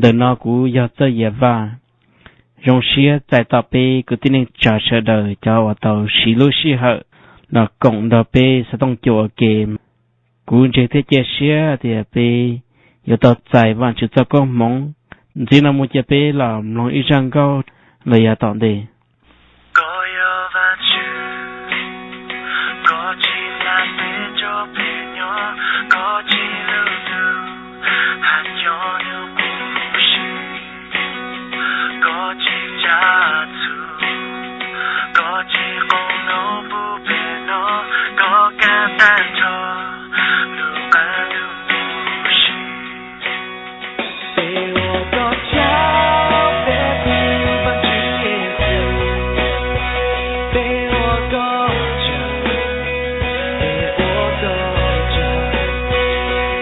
Ntawm no kuv yog Txawj Yias Vaj, zoo siab txais tos peb kwv tij neej tsa sawv daws cov uas tau siv lub sij hawm los koom nrog peb xov tooj cua ua ke. Kuv ntseeg thiab cia siab tias peb yuav tau txais Vajtswv txoj koob hmoov. Ntxiv no mus cia peb los mloog ib zaj nkauj los yav tom ntej. Koj yog Vajtswv, koj tsim peb tsob peb nyob, koj tsim lub ntuj, hais cov ntuj qub huv si. Koj tsim tsav txhu, koj tsim qoob loo puag pem no, koj kav tag nrho lub qab ntuj huv si. Peb ua koj tsaug, peb tus Vajtswv Yexus. Peb ua koj tsaug, peb ua koj tsaug.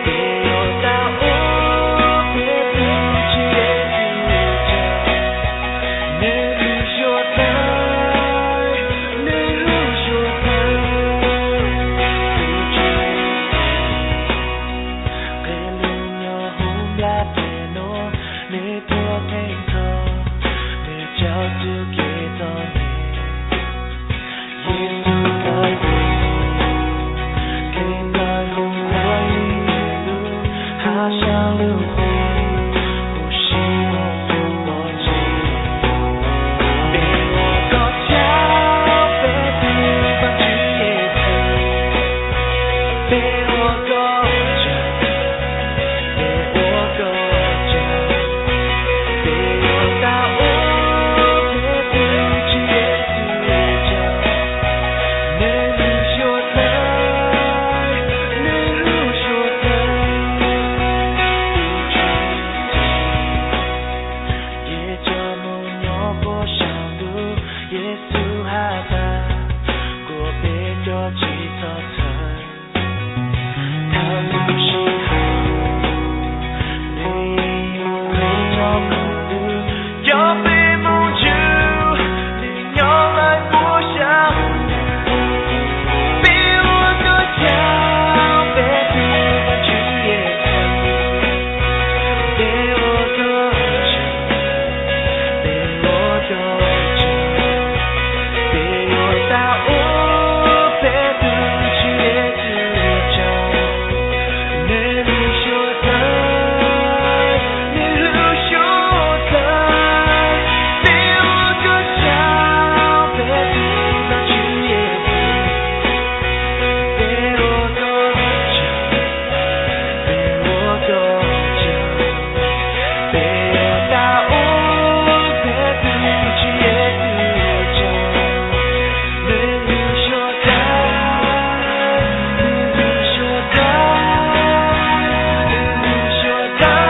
Peb yuav tau ua peb tus Tswv Yexus tsaug. Nws lub suab dawb, nws lub suab dawb, tus Tswv qhia lub nyob hauv nplaj peb no, nws tuag theej txhoj, nws tsaug txoj kev txom nyem. Yexus tawm tus, tus tawm hauv ntuj, hab sab lub ntuj, huv si mus poob pov tseg. Peb ua koj tsaug, peb tus Vajtswv Yexus. Peb ua koj tsaug, peb ua koj tsaug. Peb yuav tau ua peb tus Tswv Yexus tsaug. Nws lub suab dawb, nws lub suab dawb, tus Tswv qhia cov mus nyob puag saum ntuj. Yexus has tas, kuas peb cov tsis txhob txhawj. Thawj lub sij hawm, nws yeej yuav qhia tso kuv lub, coj peb mus ntsib nws nyob lawm puag saum. Peb ua koj tsaug, peb tus Vajtswv Yexus. Peb ua koj tsaug, peb ua koj tsaug. Peb yuav tau ua peb tus Tswv Yexus tsaug. Nws lub suab dawb, nws lub suab dawb, peb ua koj tsaug, peb tus Vajtswv Yexus. Peb ua koj tsaug, peb ua koj tsaug. Peb yuav tau ua peb tus Tswv Yexus tsaug. Nws lub suab dawb, nws lub suab dawb, nws lub suab dawb.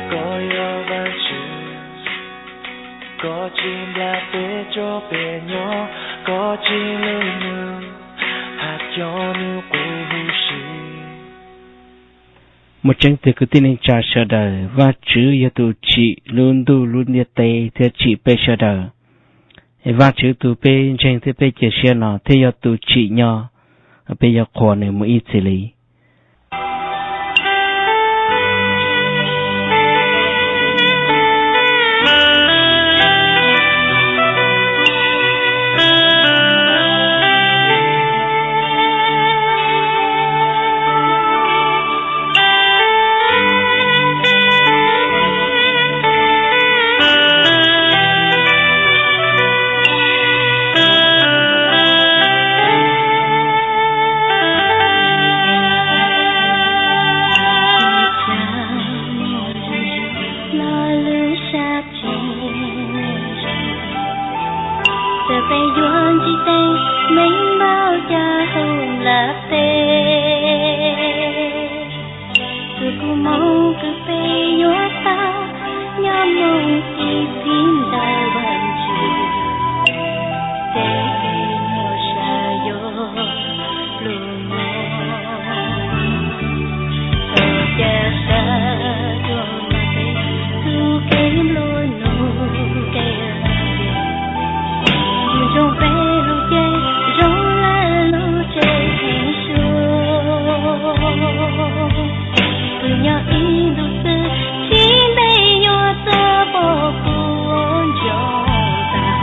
Koj yog Vajtswv, koj tsim npla peb tsob peb nyob, koj tsim lub ntuj, hab cov ntuj qub huv si. Muaj tseeb tiag kwv tij neej tsa sawv daws, Vajtswv yog tus tsim lub ntuj lub ntiaj teb thiab tsim peb sawv daws. Es Vajtswv tus peb ntseeg thiab peb cia siab no thiaj yog tus tsim nyob, peb yuav qhuas nws mus ib txhis li. Txawm peb yuav ntsib teeb meem npaum cas hauv nplaj teb, Tus kua muag kws peb yuav tau, nyob mus ib txhis ntawm Vaajtswv, ces peb yuav saib yuav lug moog. Txoj cai sab dua mas peb tug kev nplua nuj kev lam tes, tus ntsoog peb lug ces zoo le lub tsev kheev suab. Kws nyob ib ntus xwb, tsis ntev yuav txawj pom kuv ntsoog tas,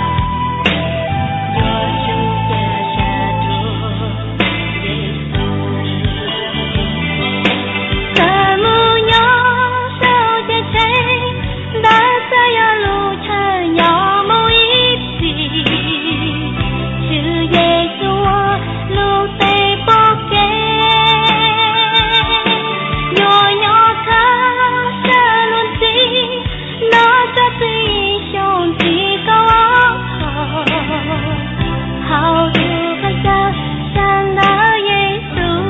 yuav tsum cia sab rua Yexus. Txawm mus nyob saum ceg tsheb, ntawd txawm yog lub chaw nyob mus ib txhis, Tswv Yexus ua lub teg pom kev. Yuav nyob thawj sab lub ntxi, nov tso txwv xyoo ntxi kaum ob hau, hauv tus khaub ncaws sab ntawm Yexus.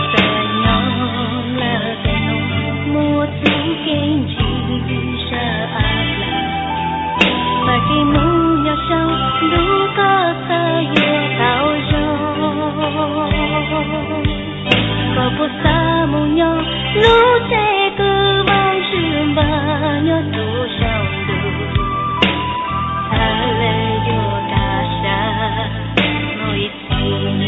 Txawm nyob lawm tej nuav, muaj txuj kev ntsis sab av dlaag, mas kev moog nyob saum ntuj koj txhaj yuav tau zoo. Koj puas xav mus nyob lub tsev kws Vaajtswv npawg nyob rua saum ntuj, txhad le yuav kaj sab mus ib txhis.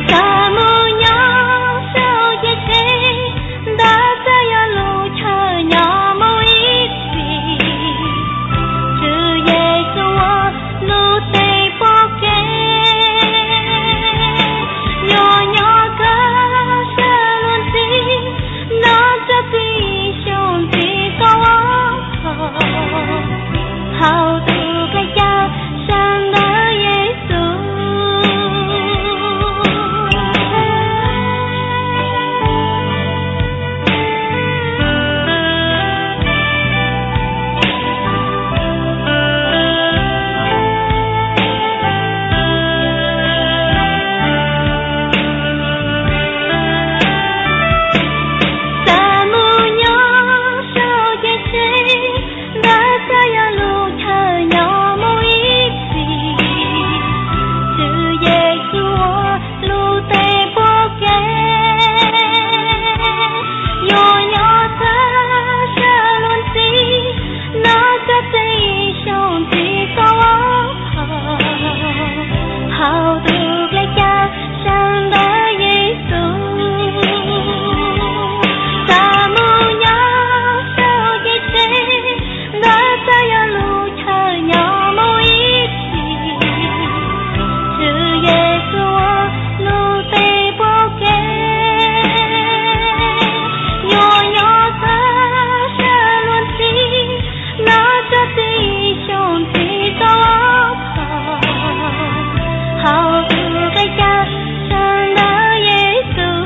Txawm mus nyob saum ceg tsheb, ntawd txawm yog lub chaw nyob mus ib txhis, Tswv Yexus ua lub teg pom kev. Yuav nyob thawj sab lub ntxi, nov tso txwv xyoo ntxi kaum ob hau, hauv tus khaub ncaws sab ntawm Yexus. Txawm mus nyob saum ceg tsheb, ntawd txawm yog lub chaw nyob mus ib txhis, Tswv Yexus ua lub teg pom kev. Yuav nyob thawj sab lub ntxi, nov tso txwv xyoo ntxi kaum ob hau, hauv tus khaub ncaws sab ntawm Yexus. Txawm mus nyob saum ceg tsheb, ntawd txawm yog lub chaw nyob mus ib txhis, Tswv Yexus ua lub teg pom kev. Yuav nyob thawj sab lub ntxi, nov tso txwv xyoo ntxi kaum ob hau, hauv tus khaub ncaws sab ntawm Yexus.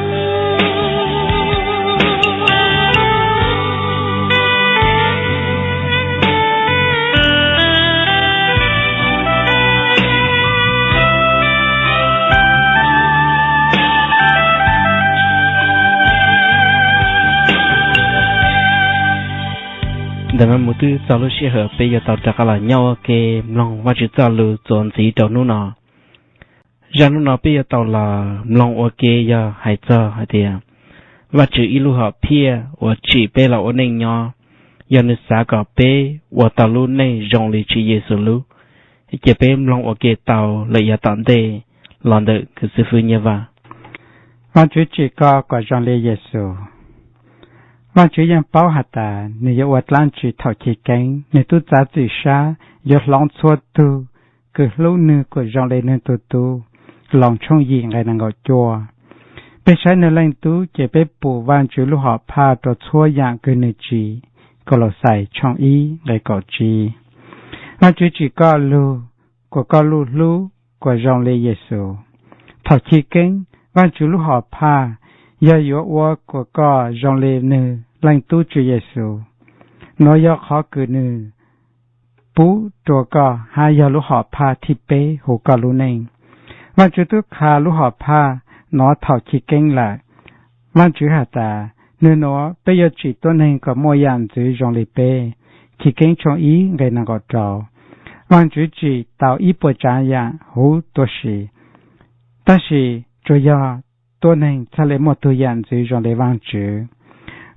Ntawm no mus twb txog lub sij hawm peb yuav tau rov qab los nyob ua ke mloog Vajtswv txoj lus txuas ntxiv rau hnub no. Zaj hnub no peb yuav tau los mloog ua ke yog hais txog hais tias Vajtswv ib lub hom phiaj uas tsim peb los ua neej nyob, yog nws xav kom peb ua tau lub neej zoo li Tswv Yexus lub. Cia peb mloog ua ke tau lawm yav tom ntej los ntawm kuv xib fwb Nyiaj Vaj. Vajtswv tsim koj kom zoo li Yexus. Vajtswv yeej paub has tas nws yuav ua dlaab tsi thaum chiv keeb, nws tub txav txim sab yuav hloov txhua tug kws hlub nwg kuas zoo li nwg tug tub. Loos tshooj yim nqe nees nkaum cuaj. Peb saib nwg Leej Tub ces peb pum Vajtswv lub hom phaj rua txhua yaam kws nwg tsim. Kaulauxais tshooj ib nqe kaum tsib. Vajtswv tsim koj lug kuas koj luj hlub kuas zoo li Yexus. Thaum chiv keeb, Vaajtswv lub hom phaj yog yuav ua kuas koj zoo li nwg Leej Tub Tswv Yexus. Nuav yog qhov kws nwg pub rua koj hab yog lub hom phaj thib peb huv koj lub neej. Vaajtswv tub qha lub hom phaj nov thaum chiv keeb lawm. Vaajtswv has tas, nwg nuav peb yuav tsim tuab neeg kom muaj yaam ntxwv zoo li peb. Chiv keeb tshooj ib nqe nees nkaum rau. Vaajtswv tsim tau ib puas tsaav yaam huv tuab si, tab sis tsuas yog tuab neeg txhaj le muaj tug yaam ntxwv zoo li Vaajtswv.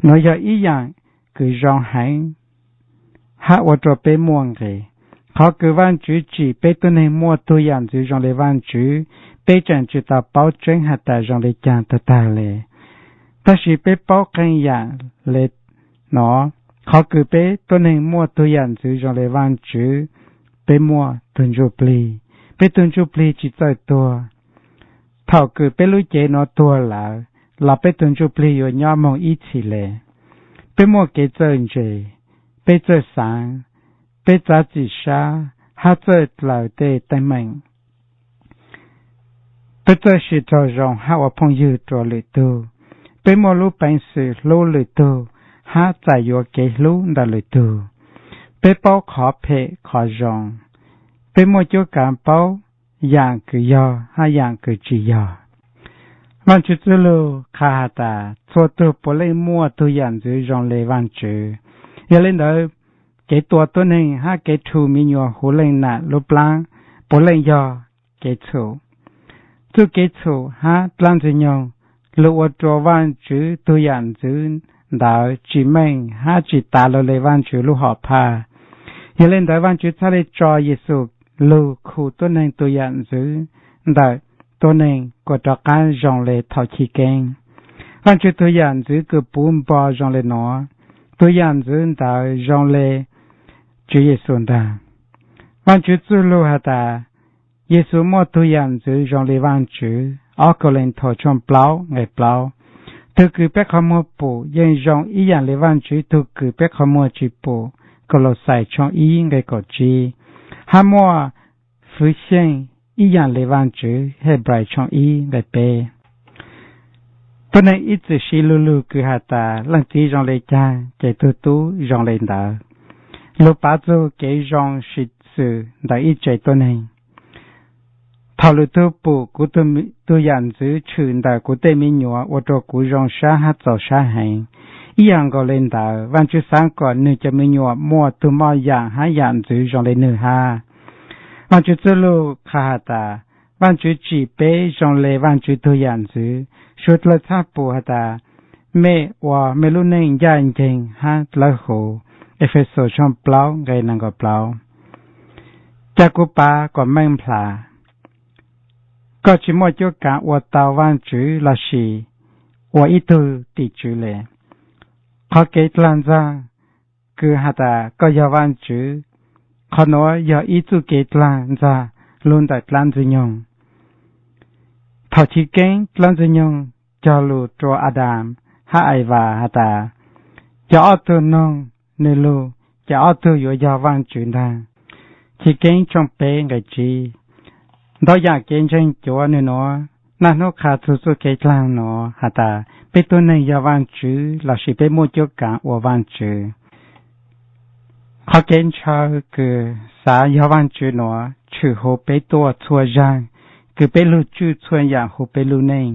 Nuav yog ib yaam kws zoo heev hab ua rua peb muaj nqis. Qhov kws Vaajtswv tsim peb tuab neeg muaj tug yaam ntxwv zoo li Vaajtswv, peb tseem tsi tau paub tseeb has tas zoo li caag tag tag le. Tab sis peb paub qee yaam le nuav, qhov kws peb tuab neeg muaj tug yaam ntxwv zoo li Vaajtswv, peb muaj tug ntsuj plig. Peb tug ntsuj plig tsi txawj tuag. Thaum kws peb lub cev nuav tuag lawm los peb tug ntsuj plig yuav nyob moog ib txhis le. Peb muaj kev txawj ntse, peb txawj xaav, peb txav txim sab hab txawj dlaws tej teeb meem. Peb txawj sib raug zoo hab ua phooj ywg rua lwm tug. Peb muaj lub peev xwm hlub lwm tug hab txais yuav kev hlub ntawm lwm tug. Peb paub qhov phem qhov zoo. Peb muaj cuab kaav paub yaam kws yog hab yaam kws tsi yog. Vaajtswv txujlug qha has tas, txhua tug puav leej muaj tug yaam ntxwv zoo li Vaajtswv. Yog le ntawd, kev tua tuab neeg hab kev rhu miv nyuas huv leej nam lub plaab puav leej yog kev txhum. Txuj kev txhum hab dlaab ntxwg nyoog lug ua rua Vaajtswv tug yaam ntxwv ntawd tsim meej hab tsim tav lug le Vaajtswv lub hom phaj. Yog le ntawd, Vaajtswv txhaj le tso Yexus lug khu tuab neeg tug yaam ntxwv ntawm tuab neeg kuas rov qaab zoo le thaum chiv keeb. Vaajtswv tug yaam ntxwv kws puv npo zoo le nuav, tug yaam ntxwv ntawd zoo le Tswv Yexus ntag. Vaajtswv txujlug has tas, Yexus muaj tug yaam ntxwv zoo li Vaajtswv, ob Kauleethaus tshooj plaub nqe plaub. Tug kws peb qhov muag pum yeej zoo ib yaam le Vaajtswv tug kws peb qhov muag tsi pum, Kaulauxais tshooj ib nqe kaum tsib, hab muaj fwv xyeej ib yaam le Vaajtswv, Hebrais tshooj ib nqe peb. Tuab neeg ib txwm siv lu lug kws has tas leej txiv zoo le caag ces tug tub zoo le ntawd. Lug pav txug kev zoo siv xwm ntawm ib tsev tuab neeg. Thaum lwm tug pum kuv tug yaam ntxwv tshwm ntawm kuv tej miv nyuas ua rua kuv zoo sab hab txaus sab heev, ib yaam nkaus le ntawd Vaajtswv xaav kom nwg cov miv nyuas muaj tug moj yaam hab yaam ntxwv zoo le nwg hab. Vaajtswv txujlug qha has tas, Vaajtswv tsim peb zoo le Vaajtswv tug yaam ntxwv. Suav dlawg txhaj pum has tas, mej ua mej lub neej ncaaj nceeg hab dlawb huv, Efexus tshooj plaub nqe nees nkaum plaub. Ca kuv pav kom meej nplhas. Koj tsi muaj cuab kaav ua tau Vaajtswv lossis ua ib tug tim tswv le. Qhov kev dlaag ntxag kws has tas koj yog Vaajtswv, qhov nuav yog ib txuj kev dlaag ntxag lug ntawm dlaab Ntxwg Nyoog. Thaum chiv keeb dlaab Ntxwg Nyoog cog lug rua Adas hab Aivas has tas, cov ob tug noog nwg lug, ces ob tug yuav yog Vaajtswv ntag. Chiv keeb tshooj peb nqe tsib. Ntau yaam kev ntseeg cuav nwg nuav, naj nub qha txug txuj kev dlaag nuav has tas peb tuab neeg yog Vaajtswv lossis peb muaj cuab kaav ua Vaajtswv. Qhov kev ntshaw kws xaav yog Vaajtswv nuav tshwm huv peb tuaj txhua zaag, kws peb lug tswj txhua yaam huv peb lub neej,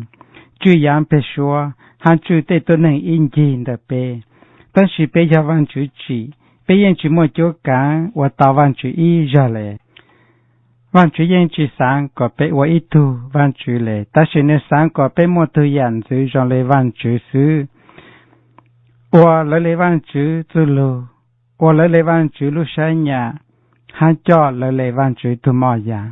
tswj yaav peg suab hab tswj tej tuab neeg ib ncig ntawm peb. Tab sis peb yog Vaajtswv tsim, peb yeej tsi muaj cuab kaav ua tau Vaajtswv ib zag le. Vaajtswv yeej tsi xaav kom peb ua ib tug Vaajtswv le, tab sis nwg xaav kom peb muaj tug yaam ntxwv zoo le Vaajtswv xwb. Ua lawv le Vaajtswv txuj lug, ua lawv le Vaajtswv lub sab nyam, hab coj lawv le Vaajtswv tug moj yam.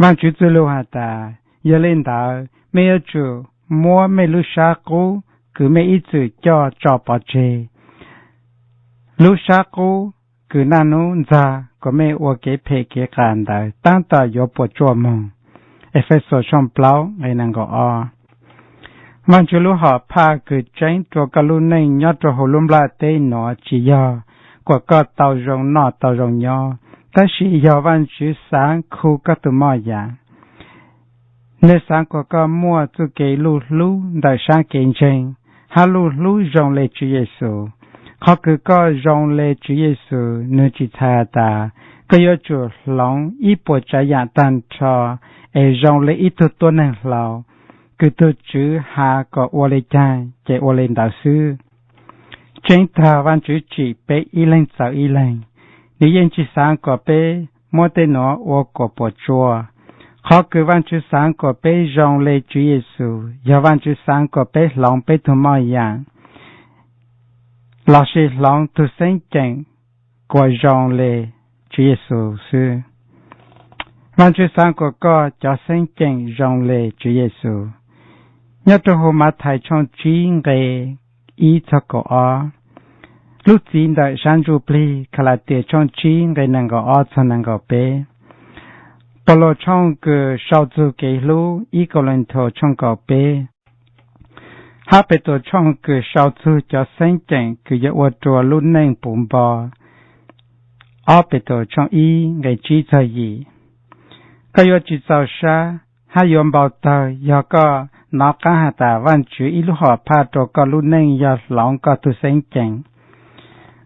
Vaajtswv txuj lug has tas, yog le ntawd mej yuav tsum muab mej lub sab qub kws mej ib txwm coj tso pov tseg, lub sab qub kws naj nub ntxag kom mej ua kev phem kev qas ntawd taab tom yuav puas tsuaj moog. Efexus tshooj plaub nqe nees nkaum ob. Vaajtswv lub hom phaj kws tseeb rua koj lub neej nyob rua huv lub nplaj teb nuav tsi yog kom koj tau zoo noj tau zoo nyob, tab sis yog Vaajtswv xaav khu koj tug moj yam. Nws xaav kuas koj muaj txuj kev luj hlub ntawm sab kev ntseeg hab luj hlub zoo le Tswv Yexus. Qhov kws koj zoo le Tswv Yexus nwg tsi txhais has tas koj yuav tsum hloov ib puas tsaav yaam taag nrho es zoo le ib tug tuab neeg hlau, kws tug Tswv has kom ua le caag ces ua le ntawd xwb. Tseeb tag Vaajtswv tsim peb ib leeg txaus ib leeg, nws yeej tsi xaav kom peb muab tej nuav ua kuas puas tsuaj. Qhov kws Vaajtswv xaav kom peb zoo le Tswv Yexus yog Vaajtswv xaav kom peb hloov peb tug moj yaam lossis hloov tug xeeb ceem kuas zoo le Tswv Yexus xwb. Vaajtswv xaav kuas koj cov xeeb ceem zoo le Tswv Yexus. Nyob rua huv Mathais tshooj tsib nqe ib txog kaum ob, lub txiv ntawm sab ntsuj plig Kalatias tshooj tsib nqe nees nkaum ob txog nees nkaum peb, Paulus tshooj kws sau txug kev hlub ib Kauleethaus tshooj kaum peb, hab Petus tshooj kws sau txug cov xeeb ceem kws yuav ua rua lub neej puv npo ob Petus tshooj ib nqe tsib txog yim. Koj yuav tsi txaus sab hab yuav npau tawg yog koj nov qaab has tas Vaajtswv ib lub hom phaj rua koj lub neej yog hloov koj tug xeeb ceem.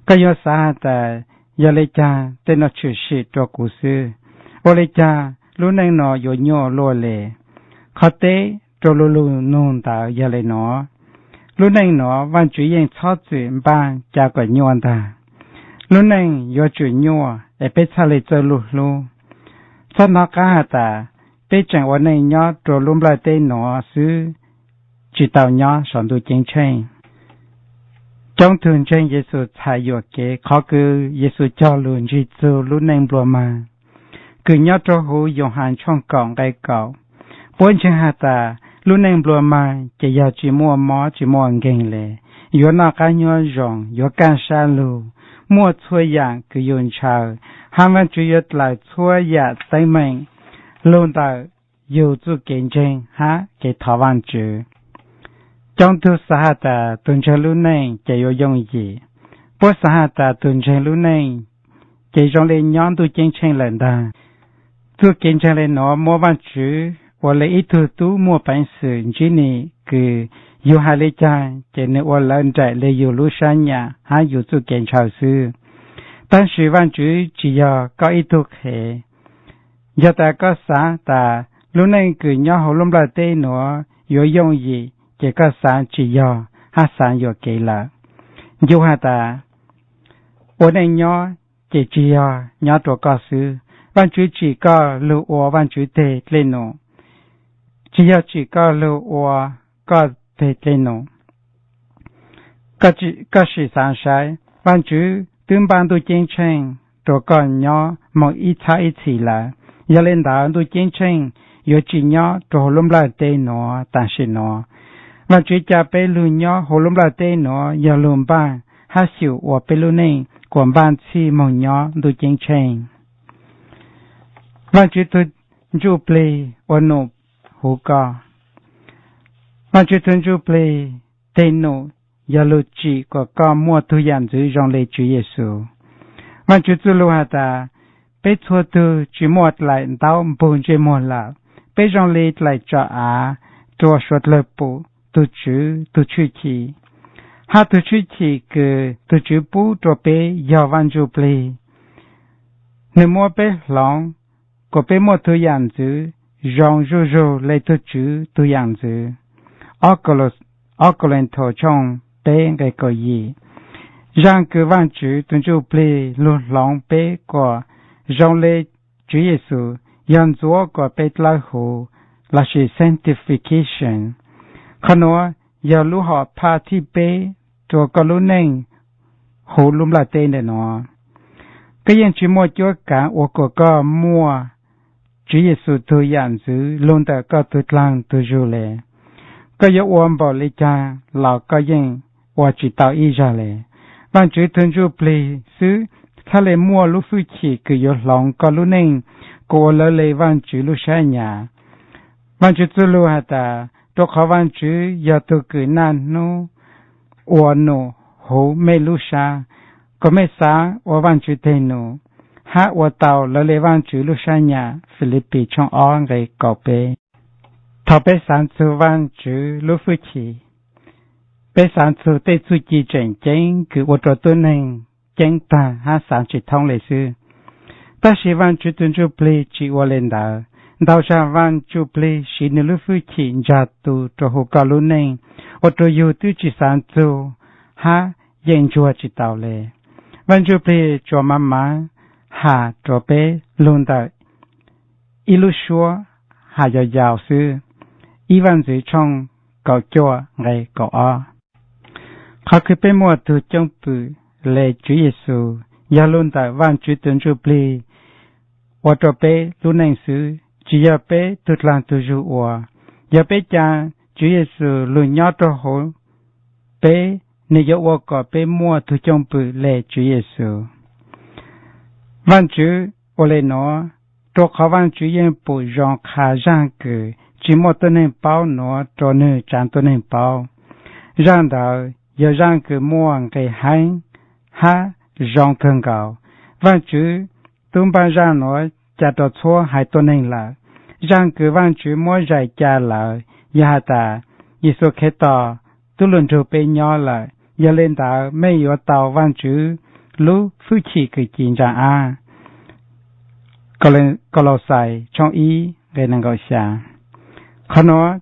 Koj yuav xav has tas, yog le caag tej nuav tshwm sim rua kuv xwb, ua le caag lub neej nuav yuav nyuaj luaj le? Qhov teb rua lu lug nug ntawd yog le nuav: lub neej nuav Vaajtswv yeej txhob txwm npaaj ca kom nyuaj ntag. Lub neej yuav tsum nyuaj es peb txhaj le txawj luj hlub. Txhob nov qaab has tas peb tseem ua neej nyob rua lub nplajteb nuav xwb, tsi tau nyob sau ntuj ceeb tsheej. Coob tug ntseeg Yexus txhais yuam kev qhov kws Yexus cog lug ntsig txug lub neej nplua mag kws nyob rua huv Yauhas tshooj kaum nqe kaum. Puab ntseeg has tas lub neej nplua mag ces yog tsi muaj mob tsi muaj nkeeg le, yuav noj qaab nyuab zoo, yuav kaaj sab lug, muaj txhua yaam kws yus ntshaw, hab Vaajtswv yuav dlaim txhua yaam teeb meem lug ntawm yus txuj kev ntseeg hab kev thov Vaajtswv. Coob tug xav has tas tug ntseeg lub neej ces yuav yooj yim. Puab xav has tas tug ntseeg lub neej ces zoo le nyob ntuj ceeb tsheej lawm ntag. Txuj kev ntseeg le nuav muab Vaajtswv ua le ib tug tub muaj peev xwm ntsib nwg kws yus has le caag ces nwg ua lawv nraim le yus lub sab nyam hab yus txuj kev ntshaw xwb. Tab sis Vaajtswv tsi yog koj ib tug qhev. Yog tas koj xav tas lub neej kws nyob huv lub nplajteb nuav yuav yooj yim ces koj xav tsi yog hab xav yuam kev lawm. Ncu has tas ua neej nyob ces tsi yog nyob rua koj xwb. Vaajtswv tsim koj lug ua Vaajtswv teg dlej num, tsi yog tsim koj lug ua koj teg dlej num. Koj sim xaav saib, Vaajtswv twb npaj ntuj ceeb tsheej rua koj nyob moog ib txhab ib txhis lawm. Yog le ntawd ntuj ceeb tsheej yuav tsi nyob rua huv lub nplajteb nuav tam sim nuav. Vaajtswv ca peb lug nyob huv lub nplajteb nuav yog lug npaj hab xyum ua peb lub neej kuas npaj txhij moog nyob ntuj ceeb tsheej. Vaajtswv tug ntsuj plig ua num huv koj. Vaajtswv tug ntsuj plig teg num yog lug tsim kuas koj muaj tug yam ntxwv zoo le Tswv Yexus. Vaajtswv txuj lug has tas, peb txhua tug tsi muaj dlaim ntaub npug ntsej muag lawm, peb zoo le dlaim tsom av rua suav dlawg pum tug Tswv tug tshwj chim. Hab tug tshwj chim kws tug Tswv pub rua peb yog Vaaj Ntsuj Plig. Nwg muab peb hloov kuas peb muaj tug yam ntxwv zoo zuj zug le tug Tswv tug yam ntxwv. Ob Kauleethaus tshooj peb nqe kaum yim. Zaaj kws Vaajtswv tug Ntsuj Plig lug hloov peb kuas zoo le Tswv Yexus yog ntxuav kuas peb dlawb huv lossis sanctification. Qhov nuav yog lub hom phaj thib peb rua koj lub neej huv lub nplajteb ntawm nuav. Koj yeej tsi muaj cuab kaav ua kuas koj muaj Tswv Yexus tug yam ntxwv lug ntawm koj tug dlaag tug zug le. Koj yuav ua npaum le caag los koj yeej ua tsi tau ib zag le. Vaajtswv tug Ntsuj Plig xwb txhaj le muaj lub fwj chim kws yuav hloov koj lub neej kuas ua lawv le Vaajtswv lub sab nyam. Vaajtswv txuj lug has tas, rua qhov Vaajtswv yog tug kws naj nub ua num huv mej lub sab, kuas mej xaav ua Vaajtswv teg num, hab ua tau lawv le Vaajtswv lub sab nyam. Filipis tshooj ob nqe kaum peb. Thaum peb xav txug Vaajtswv lub fwj chim, peb xav txug tej txuj ci tseem ceeb kws ua rua tuab neeg ceeb taag hab xav tsi thoob le xwb. Tab sis Vaajtswv tug Ntsuj Plig tsi ua le ntawd. Ntau zag Vaajtswv Ntsuj Plig siv nwg lub fwj chim ntsag tu rua huv koj lub neej, ua rua yug twb tsi xav txug hab yeej ntsuag tsi tau le. Vaajtswv Ntsuj Plig tsuas mav mav has rua peb lug ntawm ib lub suab has yau yau xwb. Ib Vaajntxwv tshooj kaum cuaj nqe kaum ob. Qhov kws peb muaj tug cwj pwm le Tswv Yexus yog lug ntawm Vaajtswv tug Ntsuj Plig ua rua peb lub neej xwb, tsi yog peb tug dlaag tug zug ua. Yog peb ca Tswv Yexus lug nyob rua huv peb, nwg yuav ua kom peb muaj tug cwj pwm le Tswv Yexus. Vaajtswv ua le nuav, rua qhov Vaajtswv yeej pum zoo qha zaaj kws tsi muaj tuab neeg paub nuav rua nwg tsaav tuab neeg paub. Zaaj ntawd yog zaaj kws muaj nqe heeb hab zoo kawg nkaus. Vaajtswv tub npaj zaaj nuav ca rua txhua haiv tuab neeg lawm. Zaaj kws Vaajtswv muab zais ca lawm yog has tas Yexus Khetos tub lug nrug peb nyob lawm, yog le ntawd mej yuav tau Vaajtswv lub fwj chim kws ci ntsa ab. Kau-, Kaulauxais tshooj ib nqe nees nkaum xya. Qhov nuav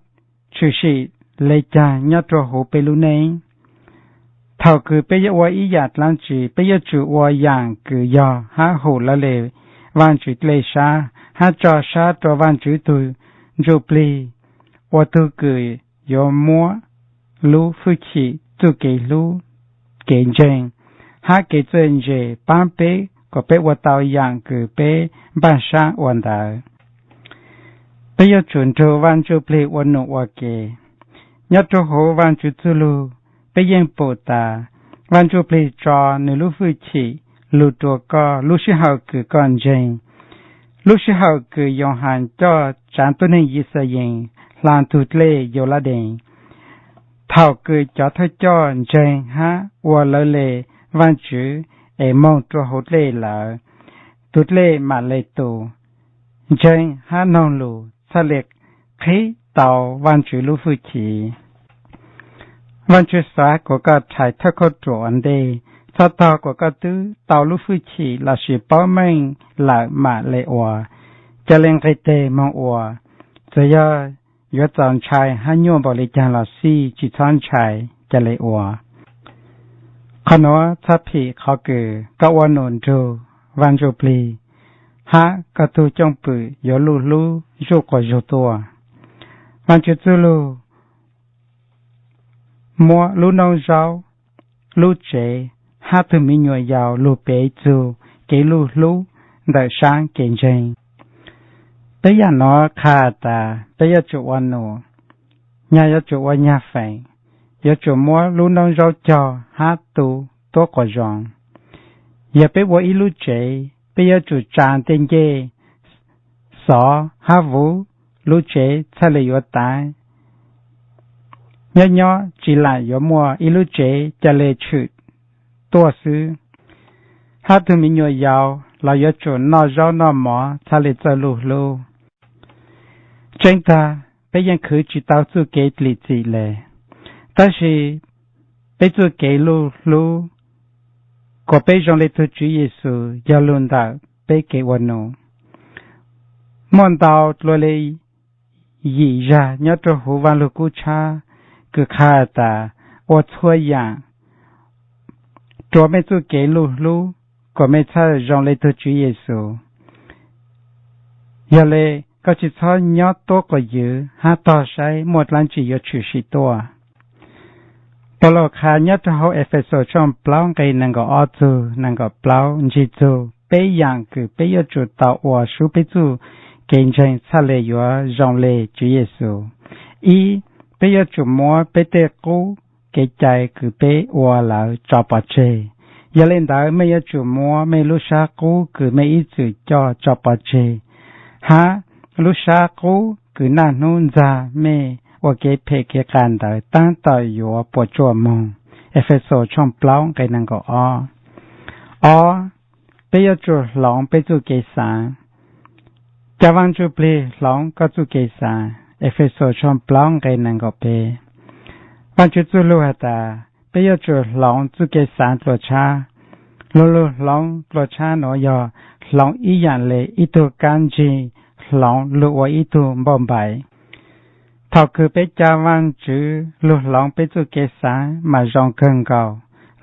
tshwm sim le caag nyob rua huv peb lub neej? Thaum kws peb yuav ua ib yaam dlaab tsi, peb yuav tsum ua yaam kws yog hab hum lawv le Vaajtswv dlej sab, hab tso sab rua Vaajtswv tug Ntsuj Plig ua tug kws yuav muab lub fwj chim, txuj kev hlub, kev ntseeg, hab kev txawj ntse paab peb kom peb ua tau yaam kws peb npaj sab ua ntawd. Peb yuav tsum nrug Vaajtswv Ntsuj Plig ua num ua ke. Nyob rua huv Vaajtswv txuj lug, peb yeej pum tas Vaajtswv Ntsuj Plig tso nwg lub fwj chim lug rua koj lub sij hawm kws koj ntseeg. Lub sij hawm kws Yauhas coj tsaav tuab neeg Yixalayees hla tug dlej Yauladees, thaum kws cov thawj coj ntseeg hab ua lawv le Vaajtswv es moog rua huv dlej lawm, tug dlej mam le tu. Ntseeg hab noog lug txhaj le qhib tau Vaajtswv lub fwj chim. Vaajtswv xav kuas koj rhais thawj kauj ruam ua ntej, txhaj tog kuas koj twb tau lub fwj chim lossis paub meej lawm mam le ua. Ca le nqis teg moog ua. Txawm yog yuav txaus ntshai hab nyuaj npaum le caag los xij, tsi txhob ntshai, ca le ua. Qhov nuav txhaj phim qhov kws koj ua num nrug Vaajtswv Ntsuj Plig, hab koj tug cwj pwm yuav luj hlub zuj quas zug tuaj. Vaajtswv txuj lug muab lub noob zaub, lub tsev, hab tug miv nyuam yaus lug piv txug kev luj hlub ntawm saab kev ntseeg. Peb yaam nuav qha tas peb yuav tsum ua num, nyag yuav tsum ua nyag feem, yuav tsum muab lub noob zaub cog hab tu tuab quas zoo. Yog peb ua ib lub tsev, peb yuav tsum tsaa tej ncej xov hab vuv lub tsev txhaj le yuav taav. Nyob nyob tsi lam yuav muaj ib lub tsev ca le tshwm tuaj xwb. Hab tug miv nyuam yaus los yuav tsum noj zaub noj mov txhaj le txawj luj hlub. Tseeb tag, peb yeej khwv tsi tau txuj kev lim txim le, tab sis peb txuj kev luj hlub kuas peb zoo le tug Tswv Yexus yog lug ntawm peb kev ua num. Muaj ntau dlua le yim zag nyob rau huv Vaaj Lug Kub Tshab kws qha tas ua txhua yaam rua mej txuj kev luj hlub kuas mej txhaj zoo le tug Tswv Yexus. Yog le, koj tsi txhob nyob tuab quas ywv hab tog saib muaj dlaab tsi yuav tshwm sim tuaj. Paulus qha nyob rau hauv Efexus tshooj plaub nqe nees nkaum ob txug nees nkaum plaub ntsig txug peb yaam kws peb yuav tsum tau ua sub peb txuj kev ntseeg txhaj le yuav zoo le Tswv Yexus. Ib, peb yuav tsum muab peb tej qub kev cai kws peb ua lawm tso pov tseg. Yog le ntawd, mej yuav tsum muab mej lub sab qub kws mej ib txwm coj tso pov tseg, hab lub sab qub kws naj hnub ntxag mej ua kev phem kev qas ntawd taab tom yuav puas tsuaj moog. Efexus tshooj plaub nqe nees nkaum ob. Ob, peb yuav tsum hloov peb txuj kev xaav. Ca Vaaj Ntsuj Plig hloov koj txuj kev xaav. Efexus tshooj plaub nqe nees nkaum peb. Vaajtswv txuj lug has tas, peb yuav tsum hloov txuj kev xaav dlua tshab. Lug lug hloov dlua tshab nuav yog hloov ib yaam le ib tug kaab ntsig hloov lug ua ib tug npauj npaim. Thaum kws peb ca Vaajtswv lug hloov peb txuj kev xaav mas zoo kawg nkaus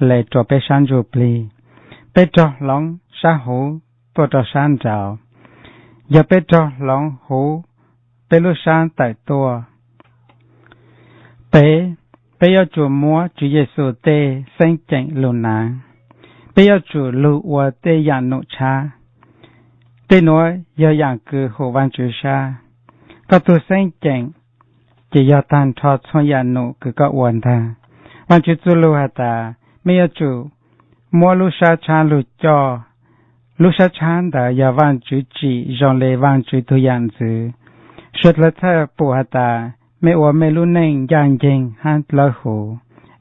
le rua peb sab ntsuj plig. Peb raug hloov sab huv tuaj rua sab nraud, yog peb raug hloov huv, peb lub sab tawm tuaj. Peb, peb yuav tsum muab Tswv Yexus tej xeeb ceem lug naav. Peb yuav tsum lug ua tej yaam num tshab. Tej nuav yog yaam kws hum Vaajtswv sab. Koj tug xeeb ceem ces yog taag nrho txhua yaam num kws koj ua ntaag. Vaajtswv txuj lug has tas, mej yuav tsum muab lub sab tshab lug coj. Lub sab tshab ntawd yog Vaajtswv tsim zoo le Vaajtswv tug yaam ntxwv. Suav dlawg txhaj pum has tas, mej ua mej lub neej ncaaj nceeg hab dlawb huv.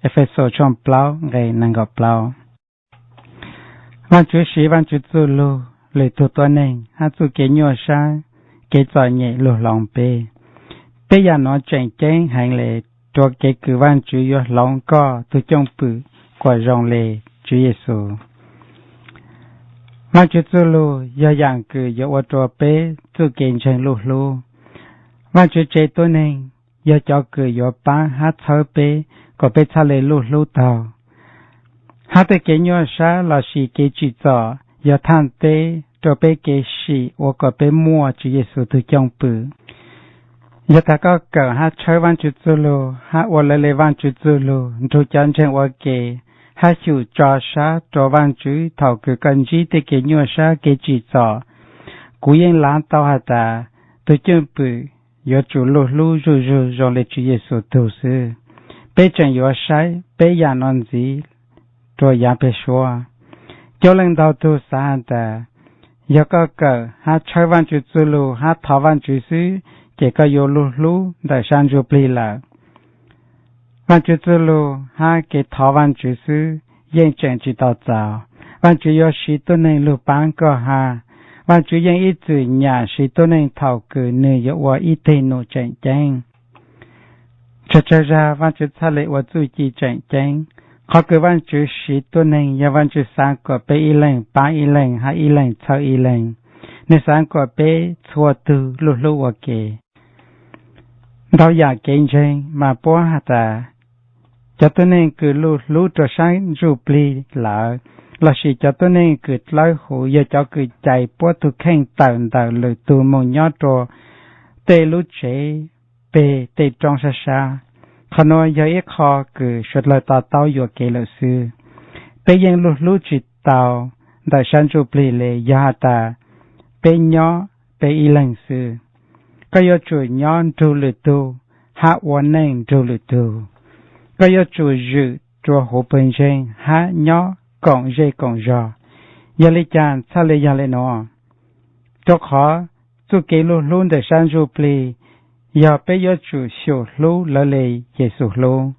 Efexus tshooj plaub nqe nees nkaum plaub. Vaajtswv siv Vaajtswv txuj lug, lwm tug tuab neeg hab txuj kev nyuaj sab, kev txom nyem lug hloov peb. Peb yaam nuav tseem ceeb heev le rua kev kws Vaajtswv yuav hloov koj tug cwj pwm kuas zoo le Tswv Yexus. Vaajtswv txuj lug yog yaam kws yuav ua rua peb txuj kev ntseeg luj hlub. Vaajtswv tsev tuab neeg yog cov kws yuav paab hab txhawb peb kuas peb txhaj le luj hlub taug. Hab tej kev nyuaj sab lossis kev tsim txom yog thaaj teb rua peb kev sim ua kuas peb muaj Tswv Yexus tug cwj pwm. Yog tas koj kawm hab tshawb Vaajtswv txuj lug hab ua lawv le Vaajtswv txuj lug nrug cov ntseeg ua ke, hab xyum tso sab rua Vaajtswv thaum kws koj ntsib tej kev nyuaj sab kev tsim txom, kuv yeej laav tau has tas, tug cwj pwm yuav tsum luj hlub zuj zug zoo le Tswv Yexus tug xwb. Peb tseem yuav saib peb yaam nuav ntxiv rua yaav peg suab. Coob leej ntau tug xaav has tas, yog koj kawm hab tshawb Vaajtswv txuj lug hab thov Vaajtswv xwb, ces koj yuav luj hlub ntawm sab ntsuj plig lawm. Vaajtswv txuj lug hab kev thov Vaajtswv xwb yeej tseem tsi tau txaus. Vaajtswv yuav siv tuab neeg lug paab koj hab. Vaajtswv yeej ib txwm nyam siv tuab neeg thaum kws nwg yuav ua ib teg num tseem ceeb. Tsawg tsawg zag Vaajtswv txhaj le ua txuj ci tseem ceeb. Qhov kws Vaajtswv siv tuab neeg yog Vaajtswv xaav kuas peb ib leeg paab ib leeg hab ib leeg txhawb ib leeg. Nwg xaav kuas peb txhua tug luj hlub ua ke. Ntau yaam kev ntseeg mas puab has tas, cov tuab neeg kws luj hlub rua sab ntsuj plig lawm, lossis cov tuab neeg kws dlawb huv yog cov kws cais puab tug kheej tawm ntawm lwm tug moog nyob rua tej lub tsev peg tej roob sab sab. Qhov nuav yog ib qho kws suav dlawg to taub yuam kev lawm xwb. Peb yeej luj hlub tsi tau ntawm sab ntsuj plig le yog has tas peb nyob peb ib leeg xwb. Koj yuav tsum nyob nrug lwm tug hab ua neej nrug lwm tug. Koj yuav tsum zwm rua huv pawg ntseeg hab nyob koom zej koom zog. Yog le caag txhaj le yog le nuav? Rua qhov txuj kev luj hlub ntawm sab ntsuj plig yog peb yuav tsum xyum hlub lawv le Yexus hlub.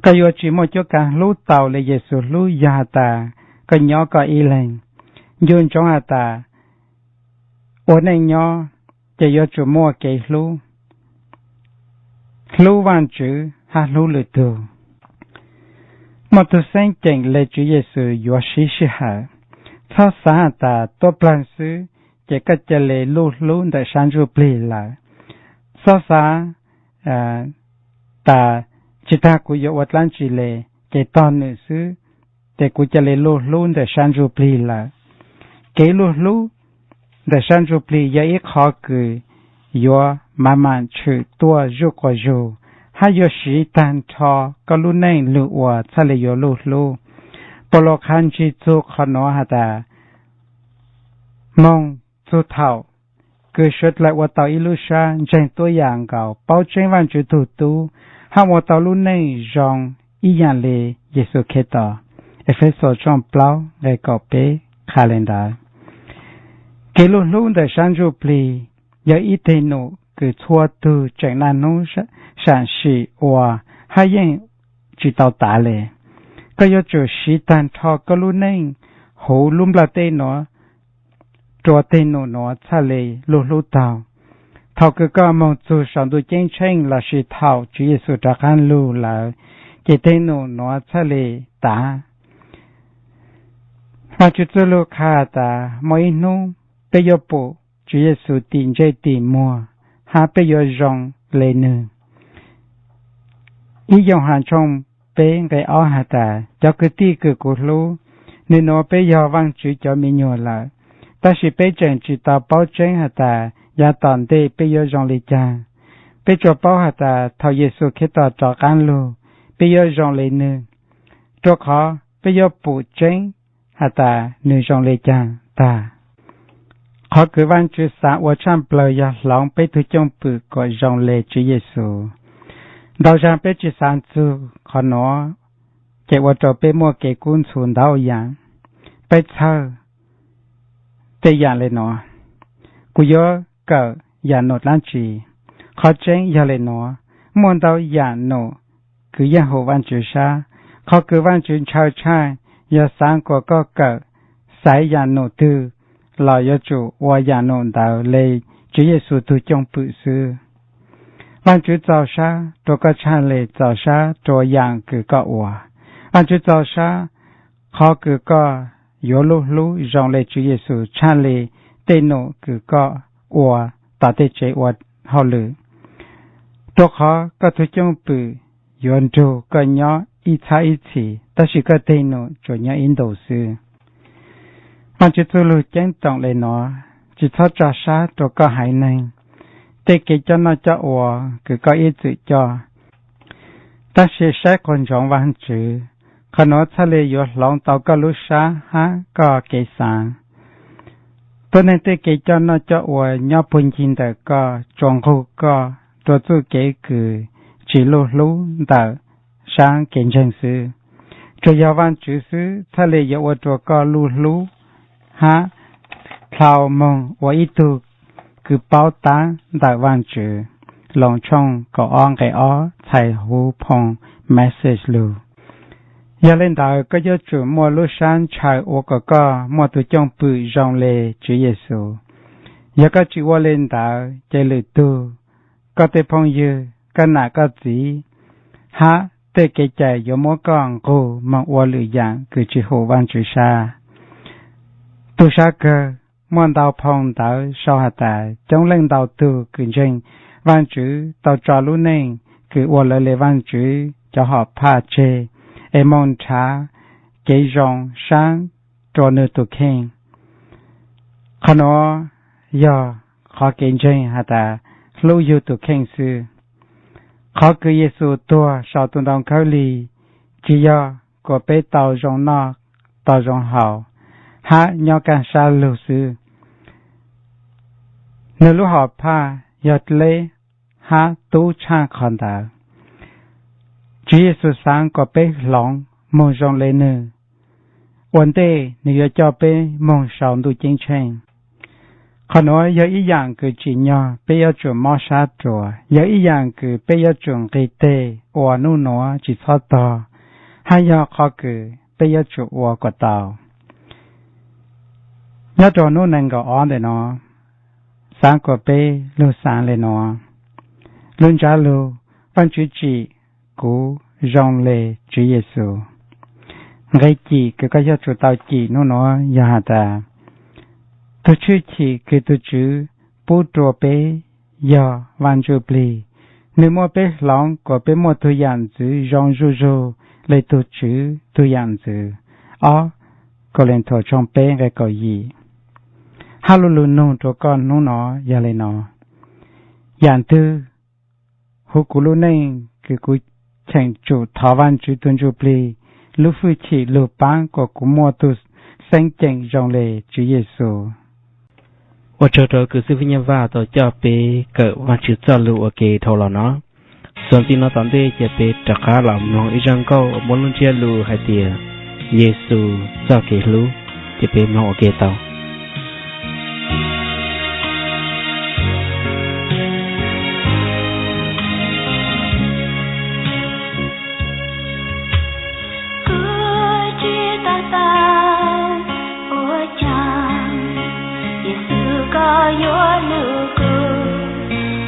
Koj yuav tsi muaj cuab kaav hlub tau le Yexus hlub yog has tas koj nyob koj ib leeg. Ncu ntsoov has tas, ua neej nyob ces yuav tsum muaj kev hlub, hlub Vaajtswv hab hlub lwm tug. Muaj tug xeeb ceem le Tswv Yexus yuav sib sij hawm. Txhob xaav has tas tuab plawg xwb ces koj ca le luj hlub ntawm sab ntsuj plig lawm. Txhob xaav tas tsi taag kuv yuav ua dlaab tsi le, ces tog nwm xwb ces kuv ca le luj hlub ntawm sab ntsuj plig lawm. Kev luj hlub ntawm sab ntsuj plig yog ib qho kws yuav maam maam tshwm tuaj zuj quas zug, hab yuav siv taag nrho koj lub neej lug ua txhaj le yuav luj hlub. Paulus qha ntsig txug qhov nuav has tas, moog txug thaum kws suav dlawg ua tau ib lub sab ntseeg tuab yaam nkaus paub tseeb Vaajtswv tug tub, hab ua tau lub neej zoo ib yaam le Yexus Khetos. Efexus tshooj plaub nqe kaum peb qha le ntawd. Kev luj hlub ntawm sab ntsuj plig yog ib teg num kws txhua tug tseem naj nub saam sim ua hab yeej tsi tau tav le. Koj yuav tsum siv taag nrho koj lub neej huv lub nplaj teb nuav rua teg num nuav txhaj le luj hlub taug. Thaum kws koj moog txug saum ntuj ceeb tsheej lossis thaum Tswv Yexus rov qaab lug lawm, ces tej num nuav txhaj le tav. Vaajtswv txuj lug qha has tas muaj ib nub peb yuav pum Tswv Yexus tim ntsej tim muag, hab peb yuav zoo le nwg. Ib Yauv Has tshooj peb nqe ob has tas, cov kwv tij kws kuv hlub, nwg nuav peb yog Vaajtswv cov me nyuam lawm, tab sis peb tseem tsi tau paub tseeb has tas yaav tom ntej peb yuav zoo le caag. Peb tsuas paub has tas thaum Yexus Khetos rov qaab lug, peb yuav zoo le nwg, rua qhov peb yuav pum tseeb has tas nwg zoo le caag taag. Qhov kws Vaajtswv xaav ua tshaaj plawg yog hloov peb tug cwj pwm kuas zoo le Tswv Yexus. Ntau zaag peb tsi xaav txug qhov nuav, ces ua rua peb muaj kev kub ntxhov ntau yaam. Peb txhawj tej yaam le nuav: Kuv yuav kawm yaam num dlaab tsi? Qhov tseeb yog le nuav: muaj ntau yaam num kws yeej hum Vaajtswv sab. Qhov kws Vaajtswv ntshaw tshaaj yog xaav kuas koj kawm, xaiv yaam num twg los yuav tsum ua yaam num ntawd le Tswv Yexus tug cwj pwm xwb. Vaajtswv txaus sab rua koj tshaaj le txaus sab rua yaam kws koj ua. Vaajtswv txaus sab qhov kws koj yuav lub hlub zoo le Tswv Yexus tshaaj le tej num kws koj ua tom tej tsev ua hauj lwm, rua qhov koj tug cwj pwm yuav nrug koj nyob ib txhab ib txhis, tab sis koj teg num tsuas nyob ib ntus xwb. Vaajtswv txuj lug ceeb toom le nuav: Tsi txhob tso sab rua koj haiv neeg, tej kev coj noj coj ua kws koj ib txwm coj, tab sis saib qaug ntsoov Vaajtswv. Qhov nuav txhaj le yuav hloov tau koj lub sab hab koj kev xaav. Tuab neeg tej kev coj noj coj ua nyob puag ncig ntawm koj tsuas nqug koj rua txuj kev kws tsi lub hlub ntawm saab kev ntseeg xwb. Tsuas yog Vaajtswv xwb txhaj le yuav ua rua koj lub hlub hab dlhau moog ua ib tug kws paub taab ntawm Vaajtswv. Loos tshooj kaum ob nqe ob txhais huv phoo Message lug. Yog le ntawd koj yuav tsum muaj lub sab ntshaw ua kom koj muaj tug cwj pwm zoo le Tswv Yexus. Yog koj tsi ua le ntawd ces lwm tug, koj tej phooj ywg, koj nam koj txiv, hab tej kev cai yuav muab koj nqug moog ua lwm yaam kws tsi hum Vaajtswv sab. Tug sab kawg, muaj ntau phoo ntawv sau has tas coob leej ntau tug kws ntseeg Vaajtswv tau tso lub neej kws ua lawv le Vaajtswv cov hom phaj tseg es moog nrhav kev zoo saab rua nwg tug kheej. Qhov nuav yog qhov kev ntseeg has tas hlub yug tug kheej xwb. Qhov kws Yexus tuag sau tus ntoo khaub lig tsi yog kuas peb tau zoo noj, tau zoo haus, hab nyob kaj sab lug xwb. Nwg lub hom phaj yog dleb hab tub tshaaj qhov ntawd. Tswv Yexus xaav kuas peb hloov moog zoo le nwg ua ntej nwg yuav coj peb moog sau ntuj ceeb tsheej. Qhov nuav yog ib yaam kws tsim nyog peb yuav tsum mob sab rua, yog ib yaam kws peb yuav tsum nqis teg ua nub nuav tsi txhob tog, hab yog qhov kws peb yuav tsum ua kuas tau. Nyob rua nub nees nkaum ob ntawm nuav, xaav kuas peb lug xaav le nuav: Lub ntsab lug: Vaajtswv tsim kuv zoo le Tswv Yexus. Nqe cim kws koj yuav tsum tau cim nub nuav yog has tas, tug tshwj chim kws tug Tswv pub rua peb yog Vaaj Ntsuj Plig. Nwg muab peb hloov kuas peb muaj tug yaam ntxwv zoo zuj zug le tug Tswv tug yaam ntxwv. Ob Kauleethaus tshooj peb nqe kaum yim. Hab lub lug nug rua koj nub nuav yog le nuav: Yaam twg huv kuv lub neej kws kuv cheem tsum thov Vaajtswv tug Ntsuj Plig lub fwj chim lug paab kuas kuv muaj tug xeeb ceem zoo le Tswv Yexus? Ua tsaug rua kws xib fwb Nyaj Vaj tau coj peb kawm Vaajtswv txoj lug ua ke dhau los no. Txuas ntxiv no tom ntej ces peb rov qab los mloog ib zaj nkauj uas muaj lub ntsiab lus hais tias Yexus txoj kev hlub, ces peb mloog ua ke tau. Kuv tsis to taub ua caag Yexus koj yuav lug kuv.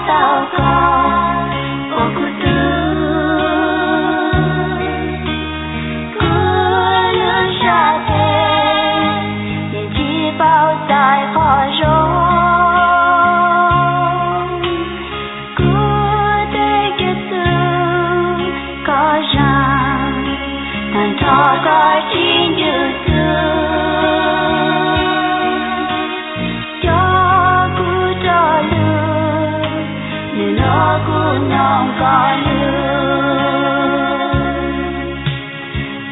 tau koj ua kuv tug. Kuv lub sab tes yeej tsis paub txais qhov zoo. Kuv tej kev txwv koj zam, tag nrho koj tsis ntsws xwb. Coj kuv rov lwm, nim no kuv nyob koj lwm.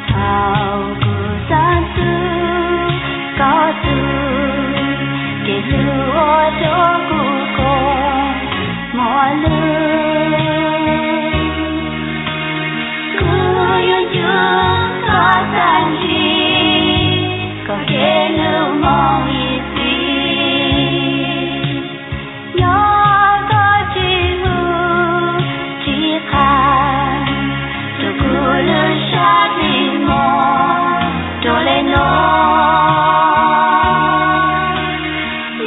Thaum kuv xav xwb koj txwv, kev hlub ua rau kuv kho mob lwj. Kuv yuav nco koj tag nrho, koj kev hlub mob ib txhis. Nyob koj tsis hlub tsis qhia, rau kuv lub sab tes mob rau li no.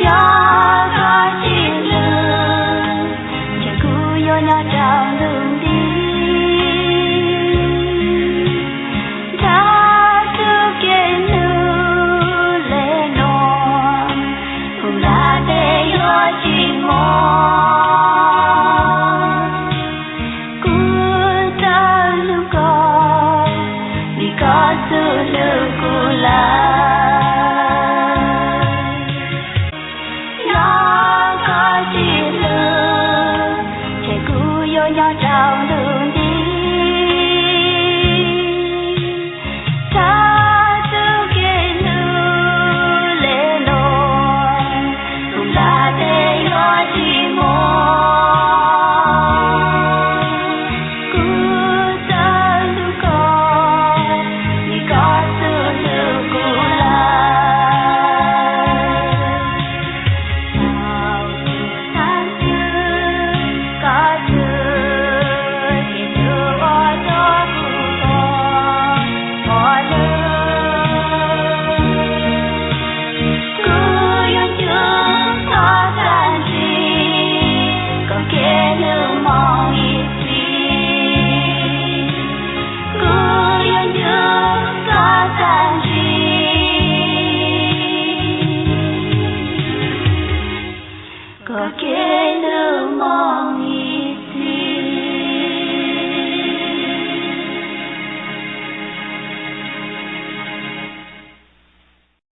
Yog koj tsis hlub, ces kuv yuav nyob rau ntuj nti. Nrog tus kev hlub li no, kuv nqa tes yuav tsis mob. Kuv tau hlub koj, vim koj xub hlub kuv lawm. Yog koj tsis hlub, ces kuv yuav nyob rau